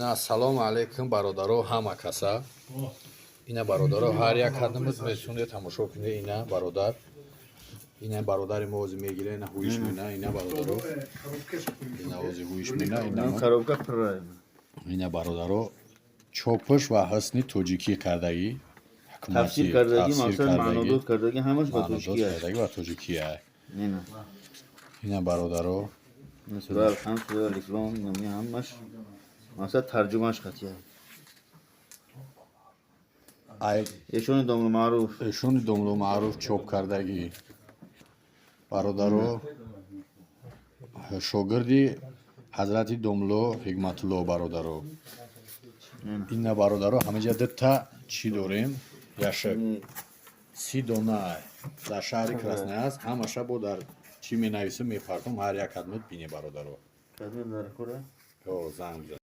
Ина, ассалому алайкум, бародаро, ҳама каса. Ина, бародаро, ҳар як кадамат метунед тамошо кунед. Ина, бародар, ина бародари мо ози мегира, ина ҳуиш мена, ина, бародаро, ина ози ҳуиш мена, ина. Коробка пурра. Ина, бародаро, чопаш ва ҳусни тоҷикӣ кардагӣ. Тафсир кардагӣ, мақсад маънодод кардагӣ, ҳамаш ба тоҷикӣ аст. Кардагӣ ба тоҷикӣ. Ина. Ина, бародаро. Сура Алҳамд, сура Алислом, ина ҳамаш мақсад тарҷумаш хати аст. Ай. Эшони домло Маъруф. Эшони домло Маъруф чоп кардагӣ, бародаро, шогирди ҳазрати домло Ҳикматулло, бародаро. Ина, бародаро, ҳамаҷа дута чӣ дорем, яшак 30 дона дар шаҳри Красноярск. Ҳамаша бо дар чӣ менависам, мепартом, ҳар як кадмат бине, бародаро. Занг.